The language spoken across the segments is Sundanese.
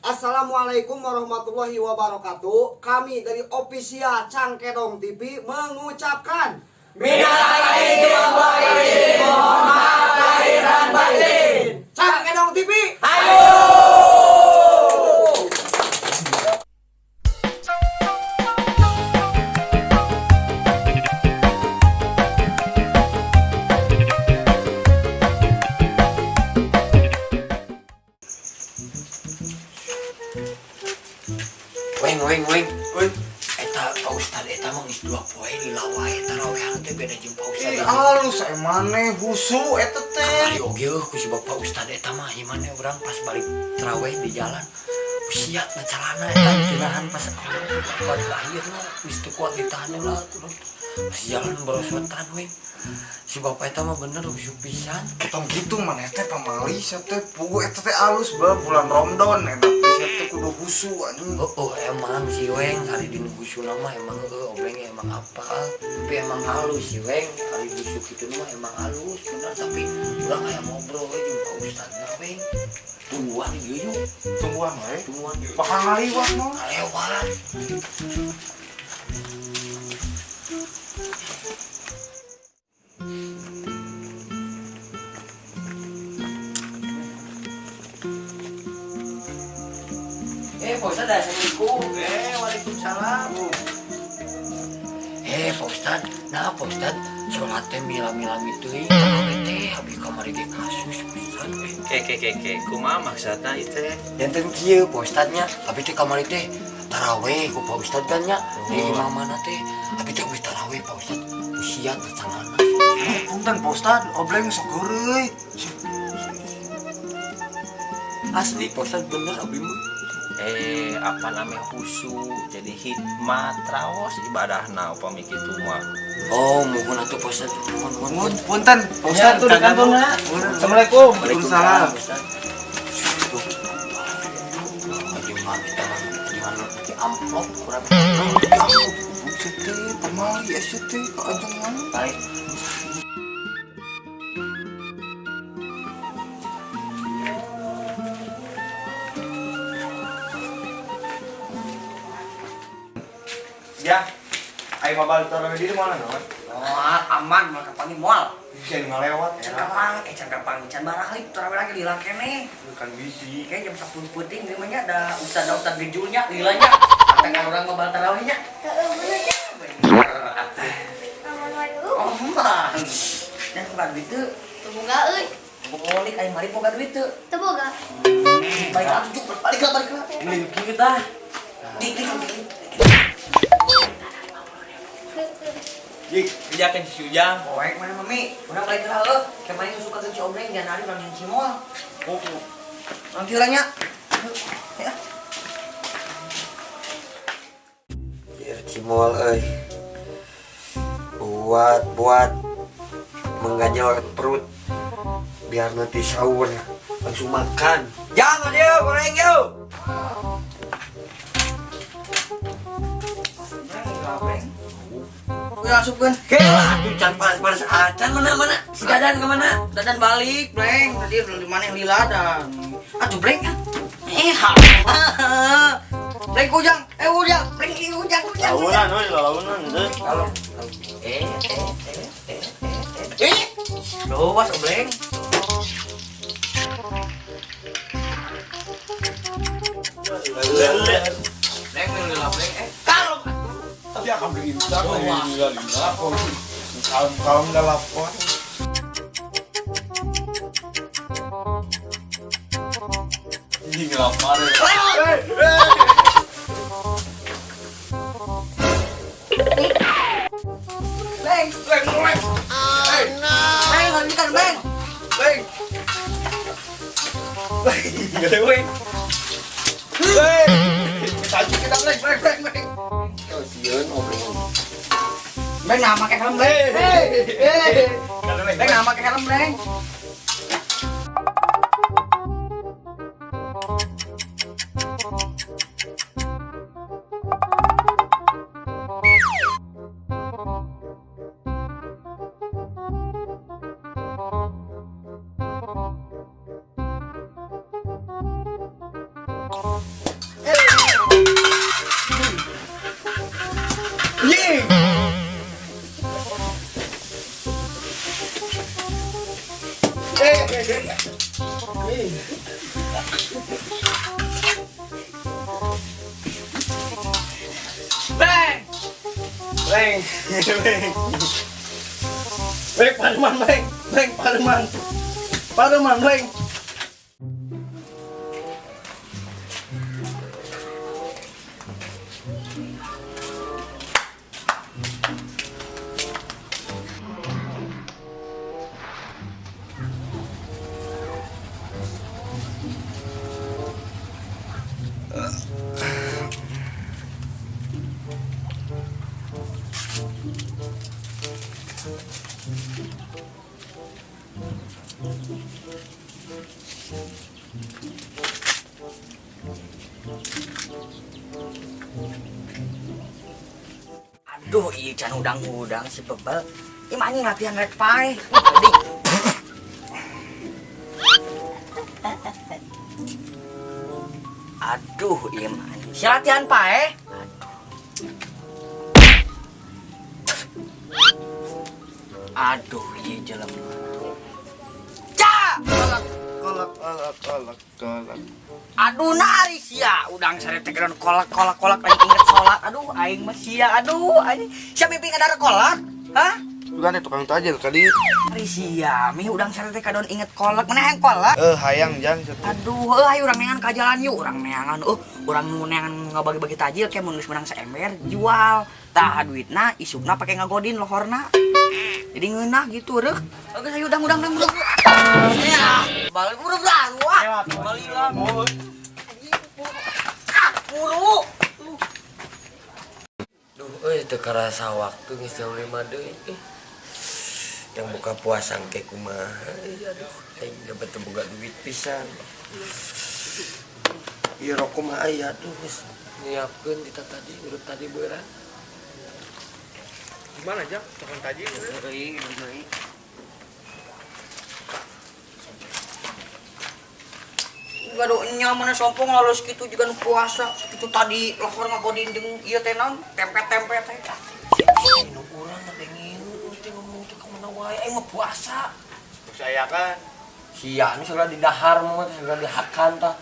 Assalamualaikum warahmatullahi wabarakatuh. Kami dari Official Cangkedong TV mengucapkan Minal aidin wal faizin, mohon maaf lahir dan batin. Cangkedong TV. Ayo. Weng weng weng. Woi. Eta Pak Ustad eta mah geus 2 poe lila wae tarawehan teh beda jeung Pak Ustad. Ih, halus emane husu eta teh. Kamari oge eueuh ku si Bapak Ustad eta mah ieu maneh urang pas balik taraweh di jalan. Usiat na calana eta ditahan pas buat terakhirna geus teu kuat ditahan lah turun. Pas jalan borosotan we. Si bapak eta mah bener husu pisan. Ketong gitu maneh teh pamali sia teh puguh eta teh alus ba bulan Ramadan enak sia teh kudu husu anjing. Oh, oh emang si Weng hari dinu husuna mah emang heuh obreng emang apa tapi emang halus si Weng hari husu kitu mah emang halus bener tapi urang aya ngobrol we jeung Pak Ustadna Weng tungguan ieu yuk. Tungguan we. Tungguan. Bakal ngaliwat mah. Ngalewat. Pak Ustad, assalamualaikum. Waalaikumsalam. Pak Ustad, nah Pak Ustad, sholat teh mila-mila teuing, taraweh teh habis kamari ge kasus Pak Ustad. Ke ke ke ke, kumaha maksudna ieu teh? Janten kieu Pak Ustadnya, abi teh kamari teh taraweh ku Pak Ustad kan nya, di imah mana teh, abi teh geus taraweh Pak Ustad, usiat celana. Punten Pak Ustad, obleng sok heureuy. Asli Pak Ustad bener abi mah. Apa namanya husu jadi hikmat raos ibadahna upami kitu mah. Oh, mohon atuh Pak Ustad, mohon mohon. Mun punten Pak Ustad tuh di kantongna. Assalamualaikum. Waalaikumsalam. Pak Ustad. Amplop kurang. Buset teh pamali sia teh ka ajengan. Baik. Ya, ayo mah balik taraweh di mana naon? Moal aman moal kapangi moal. Bisa ngalewat Can era. kapang, can kapang, can baralik taraweh lagi lila keneh. Bukan bisi. Kayak jam 10 peuting ieu mah nya ada ustad ustad gejulnya lilanya. Katakan urang mah bal tarawehnya. Heeh, bener ya. Bener atuh. Aman wae euy. Oh, man. Dan boga duit teu. Teu boga euy. Bolik aing mari boga duit teu. Teu boga. Balik atuh juk, balik lah, balik lah. Ini kieu tah. Dik, dik, dik. Jik, kerjakan si Ujang. Poek mana mami? Urang balik lah heuh. Kemarin suka ke Ciobreng jangan ari urang yang Cimol. Oh, Nanti orangnya. Ya. Biar Cimol euy. Buat mengganjal perut biar nanti sahur langsung makan. Jangan yuk, goreng yuk. Udah asupkeun. Kela atuh can panas-panas acan mana-mana. Si Dadan kemana? Dadan balik, Bleng. Tadi udah di mana yang lila dan. Atuh Bleng ah. Ha. Bleng ujang. Ujang. Bleng ujang, ujang. Launan euy, launan teh. Kalau Luas, Bleng. Bleng lila Bleng. Kalau Tapi akan beli lila, lila lila. Kalem-kalem dah lapor. Ini ngelapar ya. Bleng, Leng, leng. Bleng, lanjutkan Bleng. Leng. Leng, gede weng. Leng. Kita kita leng, leng, leng, leng. Sieun obrol. Bleng nah make helm Bleng. Bleng nah make helm Bleng. Anjing. Bang. Bang. Bang. Bang pareman bang. Bang pareman. Pareman bang. Aduh, iya can udang-udang si bebel. Ih anjing latihan rek pae. Aduh, iya anjing. Si latihan pae. Aduh. Aduh, iya jelema. Ca! Kolak kolak kolak kolak kolak. Aduh nari sia udang sare teh kolak kolak kolak aing inget sholat. Aduh aing mah sia aduh aing sia mimpi ngadar kolak. Hah? Bukan teh tukang tajil tadi. Ari sia mi udang sare teh kadon inget kolak. Mana hayang kolak? Hayang jang. Aduh heuh ayo urang neangan ka jalan yuk urang neangan. Urang nu neangan ngabagi-bagi tajil ke mun geus menang saember jual. Tah duitna isukna pake ngagodin lohorna. Jadi ngeunah gitu reuk. Oke ayo udang-udang udang. Ya, balik buru lah wah. Balik lah. Ah, buru. Duh, euy teu karasa waktu geus jam 5 deui. Yang buka puasa engke kumaha? Aduh, aing dapat teu boga duit pisan. Ieu rokok mah aya tuh geus nyiapkeun di tadi urut tadi beurang. Gimana jang? Tukang tajil. Deui, deui. Gaduh nya mana sompong lalu segitu juga nu puasa segitu tadi lohor ngagodin jeung ieu teh naon tempe-tempe teh. Nu urang ngadengin teh ngomong teh ka mana wae aing mah puasa. Saya kan sia nu segala didahar mah teh segala dihakan tah.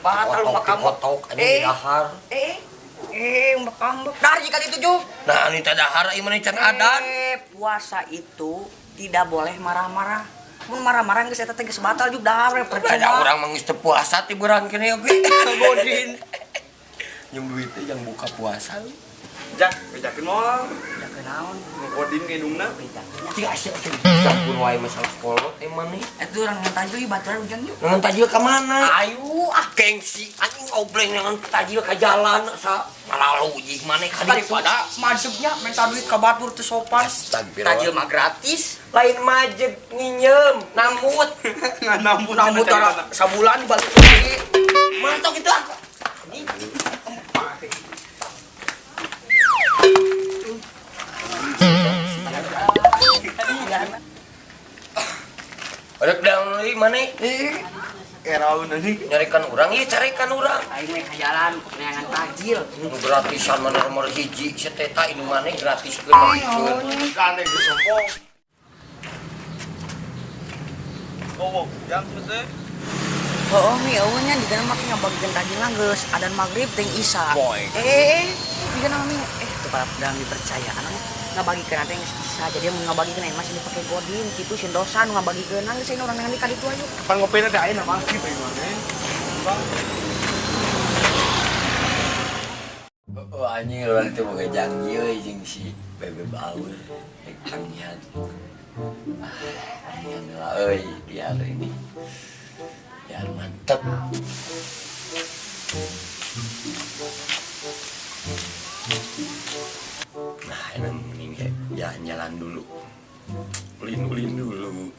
Batal mah kamu. Kotok anjing didahar. Mbak dahar jika dituju. Nah, ini teh dahar ieu mah can adan. Puasa itu tidak boleh marah-marah. Mun marah-marah geus eta teh geus batal juga dahar we percuma. Ada urang mah geus teu puasa ti beurang kene oge. Godin. Jeung duit teh jang buka puasa. Jang, bejakeun moal. Bejakeun naon? Ngagodin ka indungna. Cing asa teh campur wae masalah kolot emang nih. Eta urang ngan tajil ieu baturan ujang yuk. Ngan tajil ka mana? Ayo ah gengsi anjing obleng ngan tajil ka jalan sa malalu jih maneh ka daripada majegnya minta duit ka batur teu sopan. Tajil mah gratis. Lain majeg nginjem namut. Ngamut namut sabulan balik lagi. Mantap gitu ah. Rek dang deui maneh? Eraun anjing. Nyarikan urang ieu carikan urang. Aing mah ka jalan neangan tajil. Nu gratisan mah nomor 1 si teta inu maneh gratiskeun mah. Kane geus sompong. Oh, jang teh. Heeh, mi eueuh nya digana mah ngabagikeun tajil geus adan magrib teh isya. Digana mah mi teu para dalam dipercaya anu ngabagikeun teh geus isya. Jadi mun ngabagikeun aya masih dipake godin kitu sendosan ngabagikeun geus aya urang neangan ka ditu ayo. Pan ngopina teh aya mah kitu maneh. Bang. Oh anjing urang teh boga janji euy jeung si Bebe Baur rek panggihan. Ah, panggihan lah euy biar ini. Biar mantep. Nah, ini mending jalan-jalan dulu. Ulin-ulin dulu.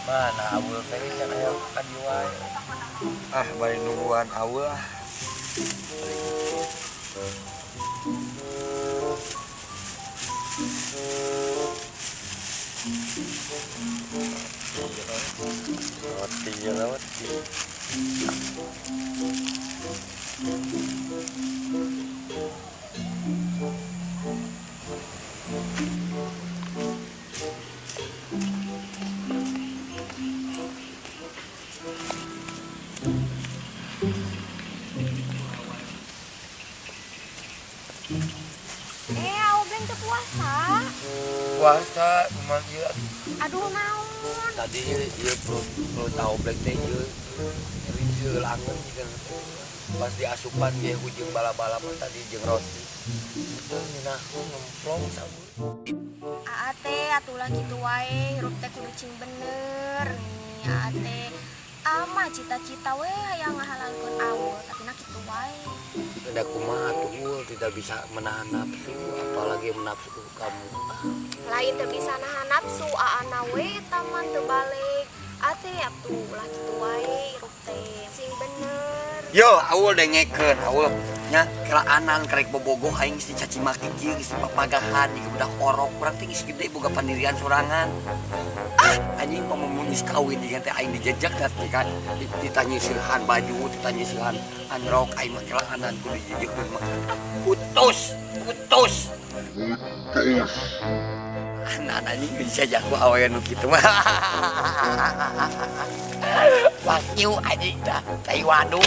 Mana Awul teh can aya ka dieu wae. Ah, bari nungguan Awul ah. Roti roti. Obleng teu puasa. Puasa kumaha ieu? Aduh naon. Tadi ieu perut obleng teh ieu nyeri seulangeun jiga pas diasupan ge ujung bala-bala mah tadi jeung roti. Teu ngeunahun ngemplong sabu. Aa teh atulah kitu wae hirup teh kudu cing bener nih aa teh. Ama cita-cita we hayang ngahalalkeun awal tapi na kitu wae. Ada kumaha tuh tidak bisa menahan nafsu apalagi menafsu kamu. Lain teu bisa nahan nafsu aana we taman teu balik. Ate atuh lah kitu wae hirup teh sing bener. Yo awul dengekeun awul nya kelaanan karek bobogoh aing geus dicaci maki kieu geus dipapagahan di budak orok urang teh geus gede boga pandirian sorangan. Ah anjing pamung geus kawin jeung teh aing dijejek teh kan ditanyeusehan baju ditanyeusehan anrok aing mah kelaanan kudu dijejekeun mah. Putus putus. Anak anjing bisa jago awewe nu kitu mah. Fuck you anjing dah tai waduk.